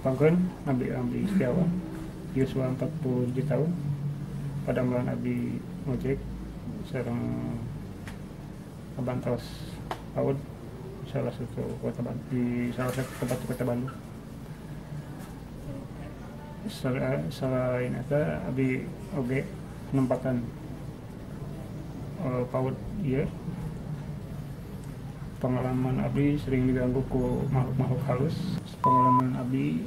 Tepangkeun Abdi Abdi Setiawan, yuswa 47 tahun. Pada bulan abdi ngojek sareng abantos PAUD salah satu kota di salah satu tempat di kota Bandung. Selain itu abdi oge penempatan PAUD ieu. Pengalaman abdi sering diganggu ku makhluk-makhluk halus. Pengalaman abdi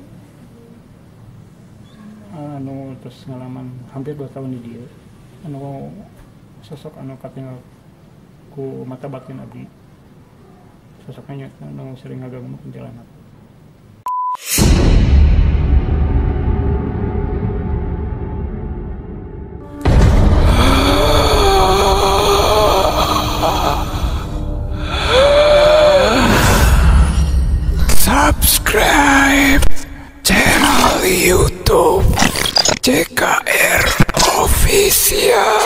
anu terus ngalaman hampir 2 tahun di dia, anu sosok anu katinggal ku mata batin abdi, sosoknya anu sering ngaganggu kuntilanak. Subscribe channel YouTube CKR Official.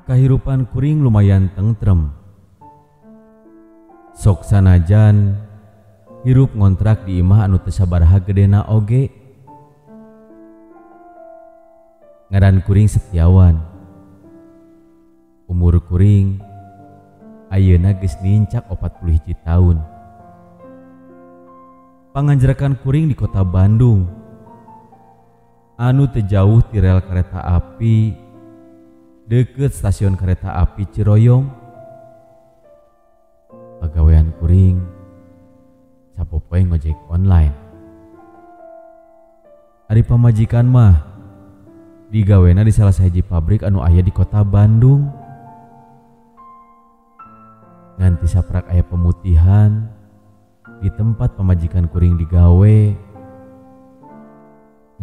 Kahirupan kuring lumayan tentrem. Sok sanajan hirup ngontrak di imah anu teu sabaraha gedena oge. Ngaran kuring Setiawan. Umur kuring ayeuna geus nincak 41 tahun. Panganjerakan kuring di kota Bandung anu teu jauh ti rel kereta api deket stasiun kereta api Ciroyom. Pagawean kuring sapopoe ngojek online. Ari pamajikan mah digawena di salah sahiji pabrik anu aya di kota Bandung. Nganti saprak aya pemutihan di tempat pamajikan kuring digawe,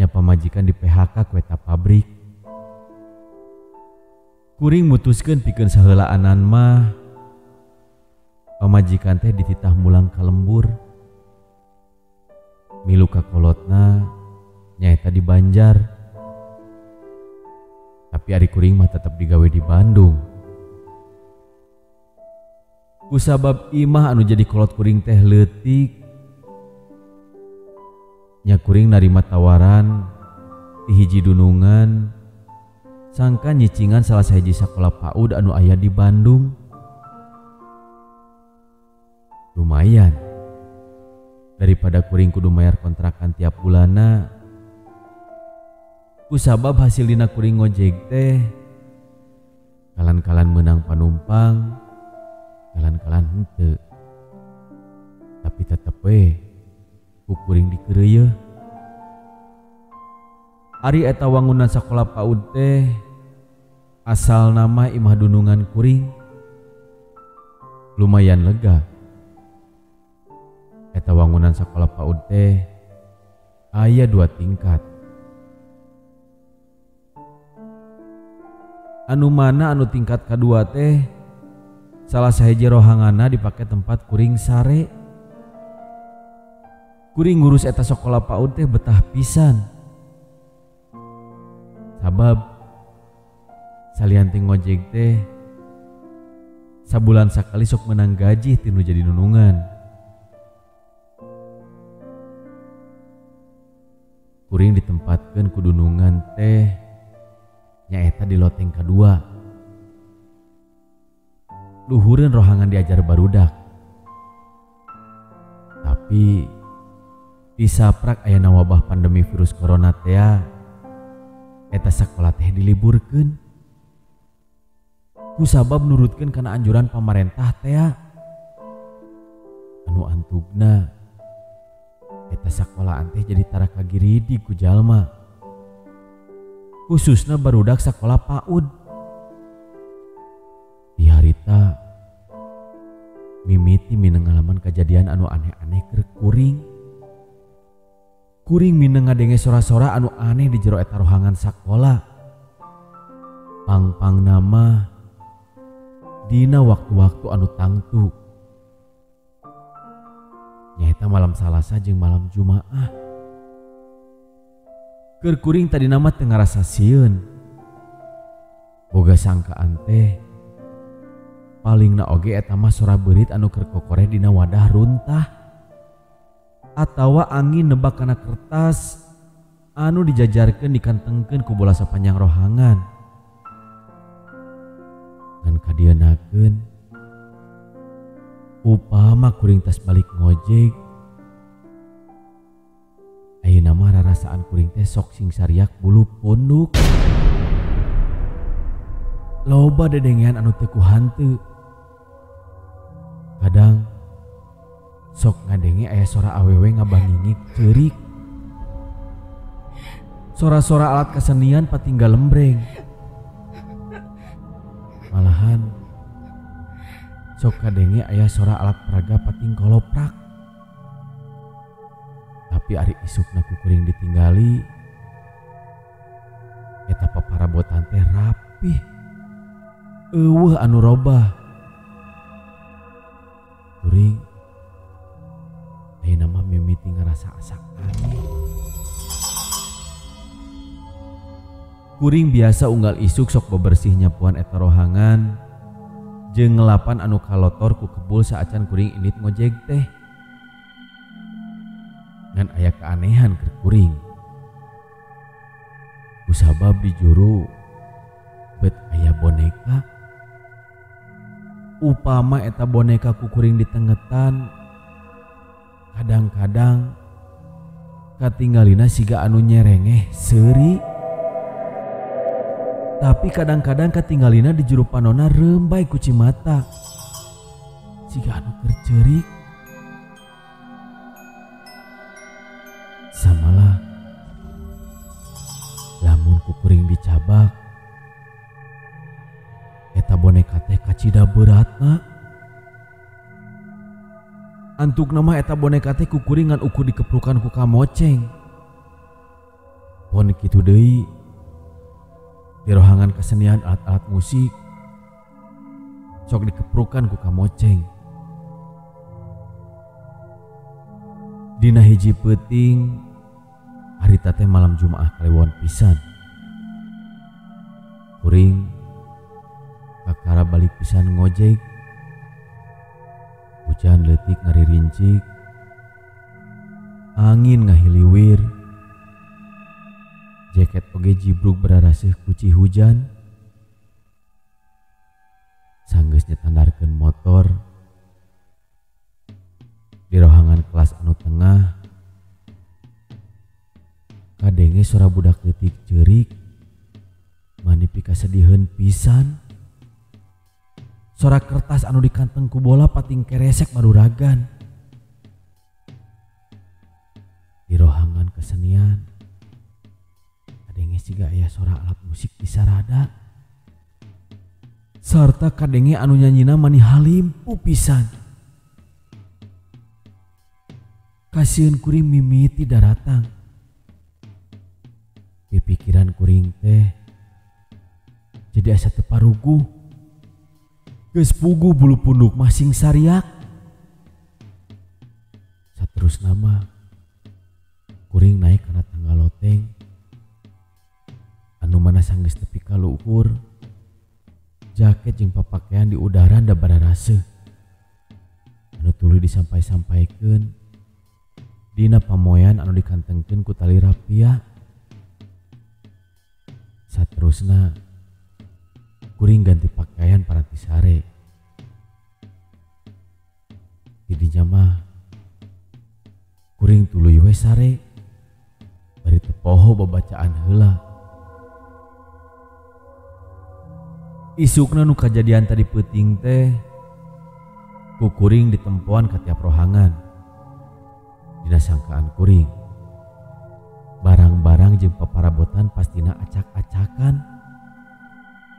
nya pamajikan di PHK ku eta pabrik. Kuring mutuskeun pikeun saheulaanan mah pamajikan teh dititah mulang ka lembur. Milu ka kolotna nyaeta di Banjar. Tapi ari kuring mah tetep digawe di Bandung. Kusabab imah anu jadi kolot kuring teh leutik, nya kuring narima tawaran ti hiji dunungan sangka nyicingan salah sahiji sakola PAUD anu aya di Bandung. Lumayan daripada kuring kudu mayar kontrakan tiap bulana. Kusabab hasil dina kuring ngojek teh kalan-kalan menang panumpang, kalan-kalan henteu. Tapi tetep we ku kuring dikeureuyeun. Ari eta wangunan sakola PAUD teh asal nama imah dunungan kuring. Lumayan lega. Eta wangunan sakola PAUD teh aya 2 tingkat. Anu mana anu tingkat kadua teh salah sahiji rohangana dipake tempat kuring sare. Kuring ngurus eta sakola PAUD teh betah pisan. Sabab salian ti ngojek teh sabulan sakali sok menang gaji tinu jadi nunungan. Kuring ditempatkeun ku dunungan teh nyaeta di loteng kadua. Luhureun rohangan diajar barudak. Tapi disaprak ayana wabah pandemi virus corona tea, eta sakola teh diliburkeun. Kusabab nurutkeun kana anjuran pamarentah tea. Anu antugna eta sakolaan teh jadi tara kagiridi ku jalma. Khususna barudak sakola PAUD. Di harita mimiti mineng ngalaman kejadian anu aneh-aneh keur kuring. Kuring mineng ngadenge sora-sora anu aneh di jero eta rohangan sakola. Pang-pang nama dina waktu-waktu anu tangtu. Nyaeta malam Salasa jeung malam Jumaah. Keur kuring tadi nama teu ngarasa sieun. Boga sangkaan teh palingna oge eta mah sora beurit anu keur kokoreh dina wadah runtah. Atawa angin nebak kana kertas anu dijajarkeun dikantengkeun ku bola sapanjang rohangan. Ngan kadieunakeun upama kuring tas balik ngojek, ayeuna mah rarasaan kuring teh sok sing sariak bulu punduk. Loba dedengean anu teu ku hanteu. Kadang sok ngadenge aya sora awewe ngabangingik ceurik. Sora-sora alat kesenian patinggal lembreng. Malahan sok kadenge aya sora alat peraga pating koloprak. Tapi ari isukna ku kuring ditinggali, eta paparabotan teh rapih. Eueuh anu robah. Kuring ayeuna mah mimiti ngarasa asa aneh. Kuring biasa unggal isuk sok bebersih nyapuan eta rohangan jeung ngelapan anu kalotor ku kebul saacan kuring indit ngojek teh. Ngan aya keanehan keur kuring. Kusabab di juru bet aya boneka. Upama eta boneka ku kuring ditengetan, kadang-kadang katinggalina siga anu nyerengeh seuri. Tapi kadang-kadang katinggalina di juru panona rembay ku cimata siga anu keur ceurik. Samalah lamun ku kuring dicabak, eta boneka teh kacida beratna. Antuk nama eta boneka teh ku kuring ngan ukur dikeprukan ku kamoceng. Pon kitu deui di rohangan kesenian alat-alat musik sok dikeprukan ku kamoceng. Dina hiji peuting harita teh malam Jumaah kaliwon pisan. Kuring kakara balik pisan ngojek. Hujan leutik ngaririncik, angin ngahiliwir, jaket oge jibrug bararaseuh kuci hujan. Sanggeus nyetandarkeun motor di rohangan kelas anu tengah, kadenge sora budak leutik ceurik mani pikasediheun pisan. Sora kertas anu dikanteng ku bola pating keresek maduragan. Di rohangan kesenian kadenge siga aya sora alat musik disarada. Sarta kadenge anu nyanyina mani halimpu pisan. Kasieun kuring mimiti daratang. Pipikiran kuring teh jadi asa teu paruguh. Geus puguh bulu punduk mah sing sariak. Saterusna mah kuring naik kana tangga loteng anu mana sanggeus tepi ka luhur. Jaket jeung papakaian di udara da bararaseuh anu tuluy disampai-sampaikeun dina pamoyan anu dikantengkeun ku tali rapia. Saterusna kuring ganti pakaian paranti sare. Didinya mah kuring tuluy we sare bari teu poho babacaan heula. Isukna nu kajadian tadi peuting teh ku kuring ditempoan ka tiap rohangan. Dina sangkaan kuring barang-barang jeung paparabotan pastina acak-acakan.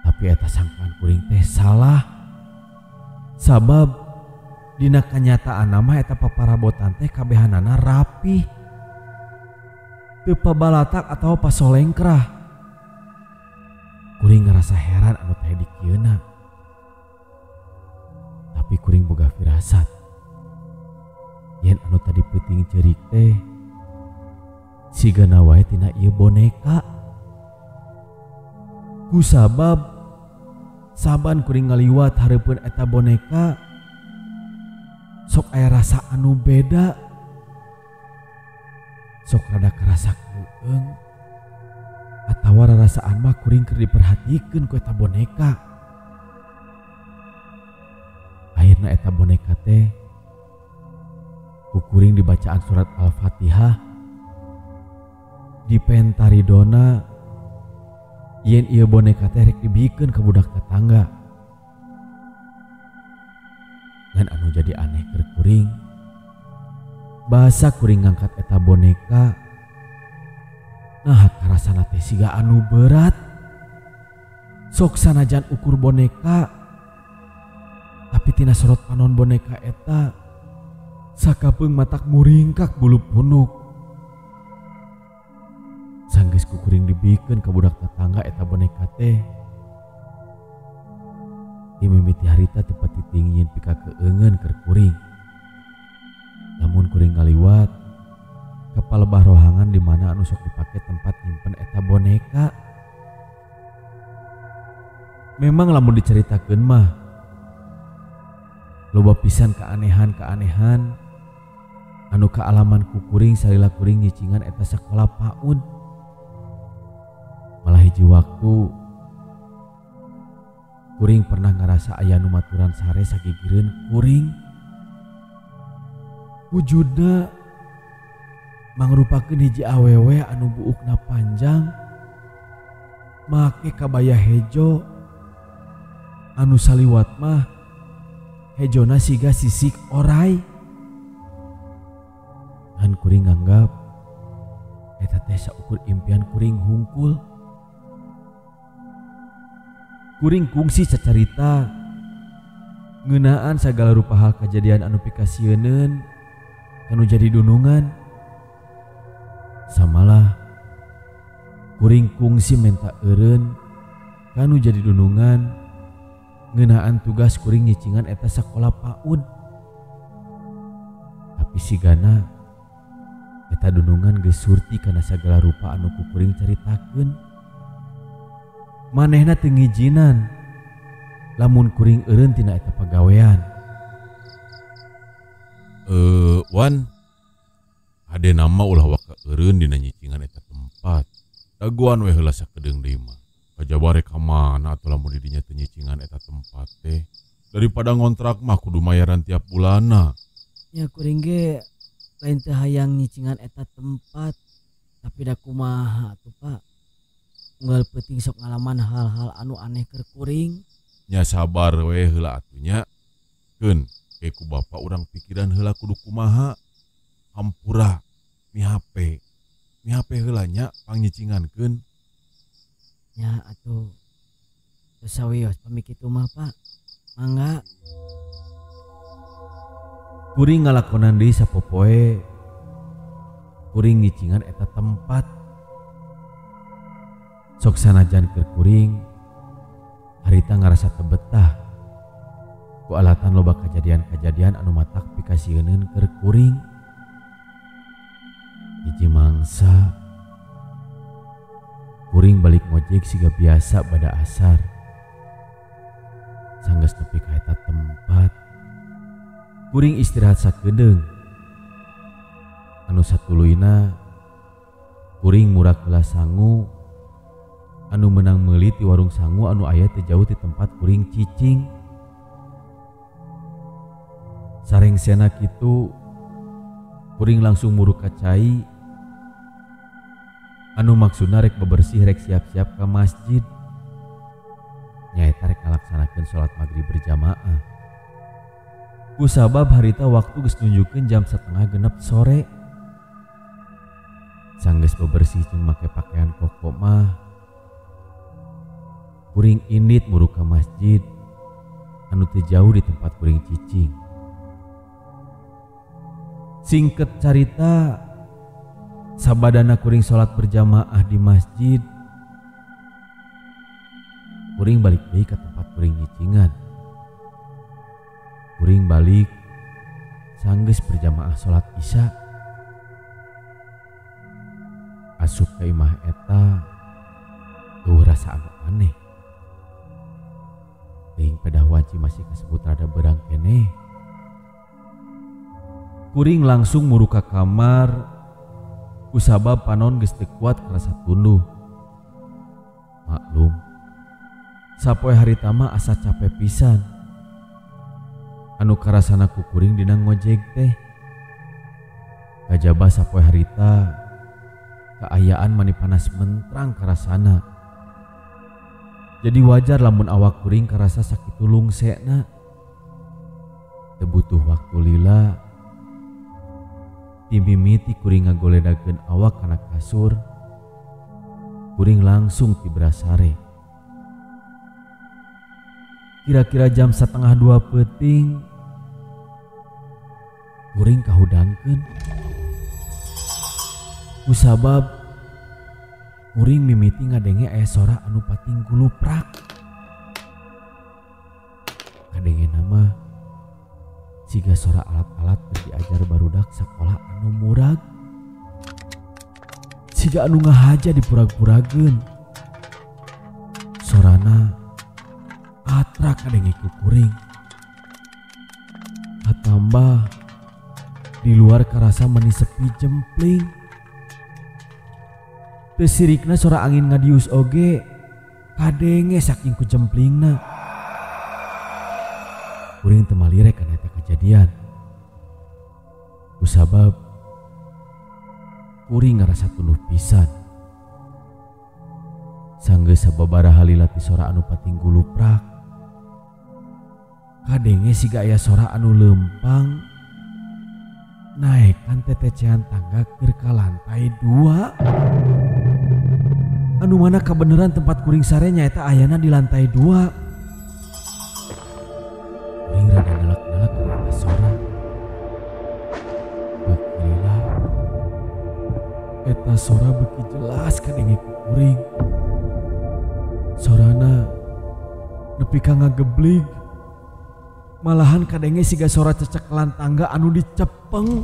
Tapi eta sangkaan kuring teh salah. Sabab dina kanyataan mah eta paparabotan teh kabehanana rapih. Teu pabalatak atawa pasolengkrah. Kuring ngarasa heran anu teh dikieuna. Tapi kuring boga firasat yen anu tadi peuting ceurik teh sigana wae tina ieu boneka. Kusabab saban kuring ngaliwat hareupeun eta boneka sok aya rasa anu beda. Sok rada karasa keung atawa rarasaan mah kuring keur diperhatikeun ku eta boneka. Akhirna eta boneka teh ku kuring dibacaan surat Al-Fatihah, dipentaridona yen ieu boneka teh rek dibikeun ka budak tetangga. Ngan anu jadi aneh keur kuring, bahasa kuring ngangkat eta boneka, nah karasana teh siga anu berat. Sok sanajan ukur boneka, tapi tina sorot panon boneka eta sakapeung matak muringkak bulu punuk. Sanggeus ku kuring dibikeun ka budak tetangga eta boneka teh, dimimiti harita teu pati tingin pika keungeun keur kuring. Lamun kuring ngaliwat ka palebah rohangan di mana anu sok dipake tempat nyimpen eta boneka. Memang lamun dicaritakeun mah loba pisan keanehan-keanehan anu kaalaman ku kuring salila kuring nyicingan eta sakola PAUD. Malah hiji waktu kuring pernah ngarasa aya nu maturan sare sagigireun kuring. Wujudna mangrupakeun hiji awewe anu buukna panjang, make kabaya hejo anu saliwat mah hejona siga sisik orai. Ngan kuring nganggap eta teh saukur impian kuring hungkul. Kuring kungsi cacarita ngeunaan sagala rupa hal kajadian anu pikasieuneun kanu jadi dunungan. Samalah kuring kungsi menta eureun kanu jadi dunungan ngeunaan tugas kuring nyicingan eta sakola PAUD. Tapi sigana eta dunungan geus surti kana sagala rupa anu ku kuring caritakeun. Manehna teu ngijinan lamun kuring eureun tina eta pagawean. Wan, ade nama ulah waka eureun dina nyicingan eta tempat. Dagoan we heula sakedeung deui mah. Kajaba rek ka mana atuh lamun di dinya teu nyicingan eta tempat teh. Daripada ngontrak mah kudu mayaran tiap bulanna. Ya kuring ge lain teu hayang nyicingan eta tempat, tapi da kumaha atuh Pak. Unggal peuting sok ngalaman hal-hal anu aneh keur kuring. Nya sabar we heula atuh nya. Keun ke ku bapa urang pikiran heula kudu kumaha. Hampura mi HP. Mi HP heula nya pangnyicingannkeun. Nya atuh. Teu sawios pami kitu mah Pak. Mangga. Kuring ngalakonan deui sapopoe. Kuring nyicingan eta tempat. Sok sanajan keur kuring harita ngarasa teu betah ku alatan loba kajadian-kajadian anu matak pikasieuneun keur kuring. Hiji mangsa kuring balik ngojek siga biasa pada asar. Sanggeus nepi ka eta tempat, kuring istirahat sakedeung. Anu satuluyna kuring murak heula sangu anu menang meuli ti warung sangu anu aya teu jauh ti tempat kuring cicing. Sarengsena kitu kuring langsung muruk ka cai anu maksudna rek bebersih rek siap-siap ka masjid. Nyaeta rek ngalaksanakeun salat maghrib berjamaah. Kusabab harita waktu geus nunjukeun jam 5:30 sore. Sanggeus bebersih jeung make pakaian koko mah kuring indit muruk ka masjid anu teu jauh di tempat kuring cicing. Singket carita, Sabadana kuring salat berjamaah di masjid, kuring balik deui ka tempat kuring nyicingan. Kuring balik sanggeus berjamaah salat Isya. Asup ka imah eta eueuh rasa anu aneh. Teuing pedah wanci masih kasebut rada berang keneh. Kuring langsung muru ka kamar kusabab panon geus teu kuat karasa tunduh. Maklum, sapoe harita mah asa capek pisan. Anu karasana ku kuring dina ngojek teh. Kajaba sapoe harita kaayaan mani panas mentrang karasana. Jadi wajar lamun awak kuring karasa sakitu lungsekna. Teu butuh waktu lila. Timimiti kuring ngagoledakeun awak kana kasur. Kuring langsung tibra sare. Kira-kira jam 1:30 peuting kuring kahudangkeun. Kusabab kuring mimiti ngadenge aya sora anu pating guluprak. Kadenge nama siga sora alat-alat keur diajar barudak sakola anu murag. Siga anu ngahaja dipurag-purageun. Sorana atra kadenge ku kuring. Katambah di luar karasa meni sepi jempling. Teu sirikna sora angin ngadius oge kadenge saking ku jemplingna. Kuring teu malirek kana eta kejadian. Kusabab kuring ngarasa tunduh pisan. Sanggeus sababaraha lila ti sora anu pating guluprak. Kadenge siga aya sora anu leumpang naekan tetecehan tangga keur ka lantai 2. Anu mana kabeneran tempat kuring sare nyaeta ayana di lantai 2. Kuring rada ngelak-ngelak kana eta sora. Beuki lila eta sora beuki jelas kadenge ku kuring. Sorana nepi ka ngageblig. Malahan kadenge siga sora cecekelan tangga anu dicepeng.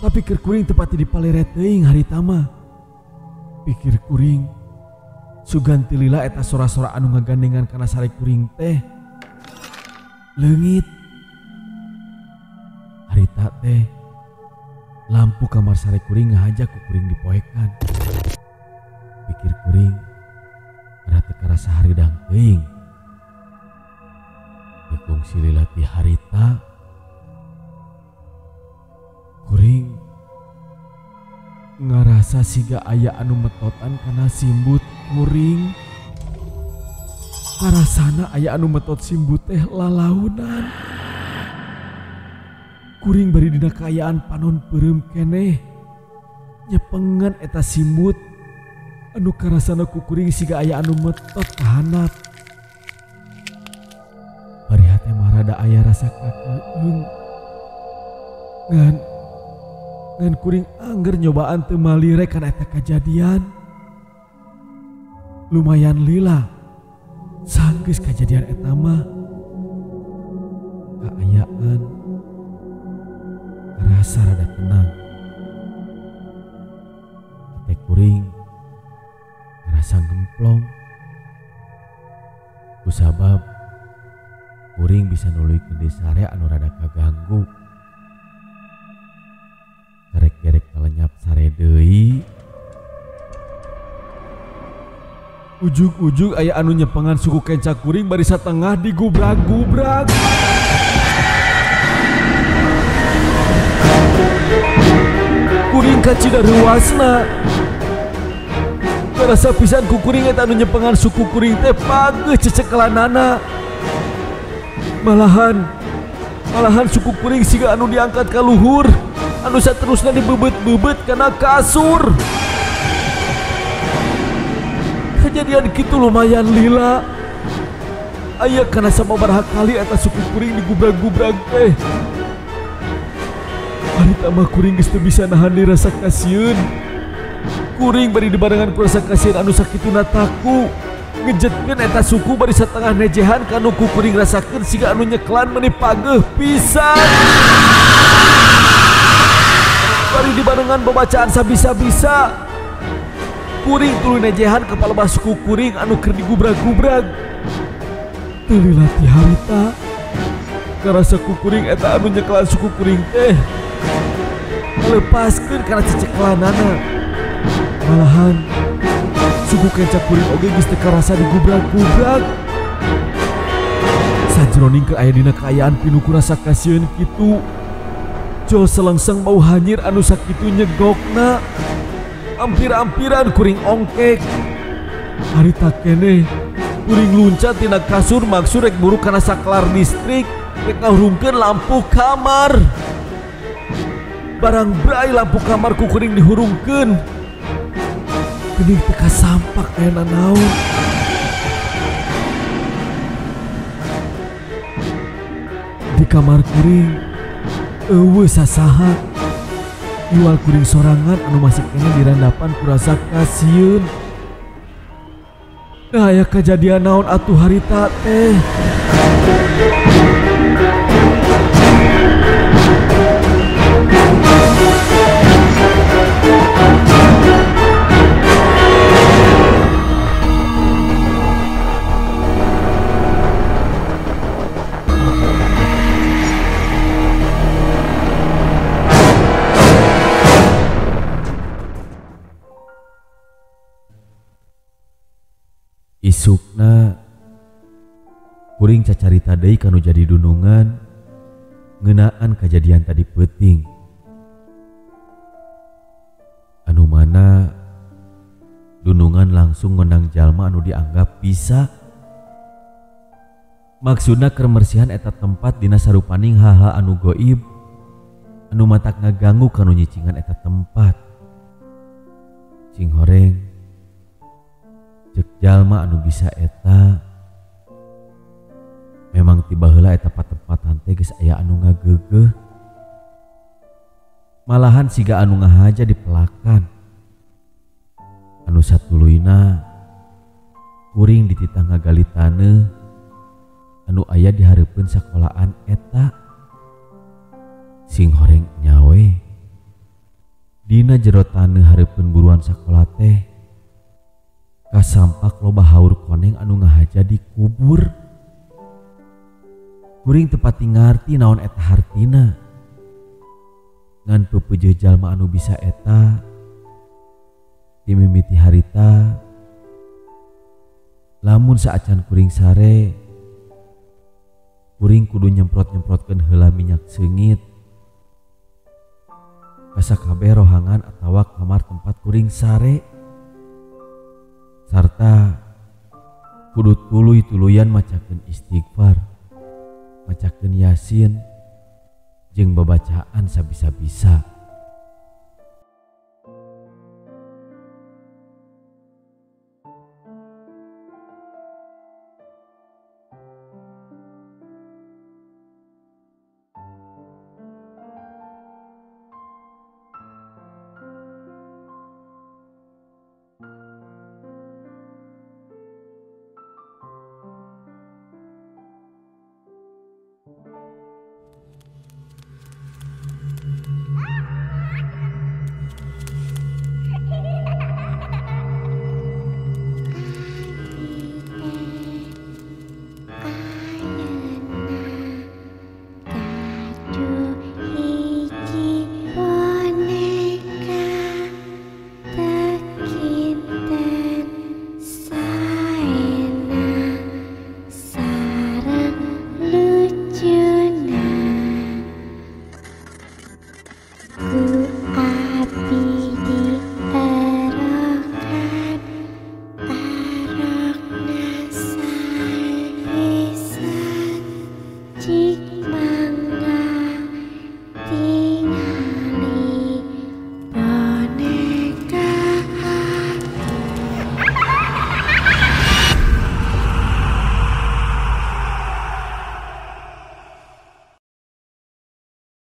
Tapi keur kuring teu pati dipalere teuing harita mah. Pikir kuring sugan ti lila eta sora-sora anu ngagandengan kana sare kuring teh leungit. Harita teh lampu kamar sare kuring ngahaja ku kuring dipoekan. Pikir kuring rada teu karasa haridang teuing. Dikungsi lila ti harita kuring ngarasa siga aya anu metotan kana simbut kuring. Karasana aya anu metot simbut teh lalaunan. Kuring bari dina kaayaan panon peureum keneh. Nyepengan eta simbut anu karasana ku kuring siga aya anu metot kahanap. Bari hate mah rada aya rasa kakeung. Ngan kuring angger nyobaan teu malire kana eta kajadian. Lumayan lila sanggeus kajadian eta mah. Kaayaan rasa rada tenang. Hate kuring ngarasa gemplong. Kusabab kuring bisa nuluykeun deui sare anu rada kaganggu. Gerek-gerek kalenyap sare deui. Ujug-ujug aya anu nyepengan suku kenca kuring bari satengah digubrak-gubrak. Kuring kacida reuasna. Karasa pisan ku kuring eta anu nyepengan suku kuring teh pageuh cecekelanana. Malahan suku kuring siga anu diangkat ka luhur, anu saterusna dibebet-bebet kana kasur. Kejadian kitu lumayan lila. Aya kana sababaraha kali eta suku kuring digubrag-gubrag teh. Harita mah kuring geus teu bisa nahan di rasa kasieun. Kuring bari dibarengan ku rasa kasieun anu sakituna taku. Ngejetkeun eta suku bari satengah nejehan kanu ku kuring rasakeun siga anu nyeklan meuni pageuh pisan. Bari dibarengan babacaan sabisa-bisa. Kuring tuluy nejehan kepala suku kuring anu keur digubrag-gubrag. Teu lila ti harita karasa ku kuring eta anu nyeklan suku kuring teh ngalepaskeun kana ceceklanana. Malahan suku kenca kuring oge geus teu karasa digubrag-gubrag. Sajroning keur aya dina kaayaan pinuh ku rasa kasieun kitu, jol selengseng bau hanyir anu sakitu nyegokna. Ampir-ampiran kuring ongkek. Harita keneh kuring luncat tina kasur maksud rek buru kana saklar listrik, rek ngahurungkeun lampu kamar. Barang brai lampu kamar ku kuring dihurungkeun. Geuning teu kasampak aya nanaon. Di kamar kuring eueuh sasaha. Iwal kuring sorangan anu masih keneh dirandapan ku rasa kasieun. Nah, aya kajadian naon atuh harita teh. Isukna kuring cacarita deui kanu jadi dunungan ngeunaan kajadian tadi peuting. Anu mana dunungan langsung ngenang jalma anu dianggap bisa. Maksudna keur mersihan eta tempat dina sarupaning hal-hal anu goib anu matak ngaganggu kanu nyicingan eta tempat. Cing horeng cek jalma anu bisa eta memang tiba heula eta patempatan teh geus aya anu ngageugeuh. Malahan siga anu ngahaja dipelakan. Anu satuluyna kuring dititah ngagali taneuh anu aya di hareupeun sakolaan eta. Sing horeng nyawe dina jero taneuh hareupeun buruan sakola teh kasampak loba haur koneng anu ngahaja dikubur. Kuring teu pati ngarti naon eta hartina. Ngan peupeujeuh jalma anu bisa eta dimimiti harita lamun saacan kuring sare kuring kudu nyemprot-nyemprotkeun heula minyak seungit ka sakabeh rohangan atawa kamar tempat kuring sare, sarta kudu tuluy-tuluyan macakeun istighfar, macakeun yasin jeung babacaan sabisa-bisa. Cik mangga.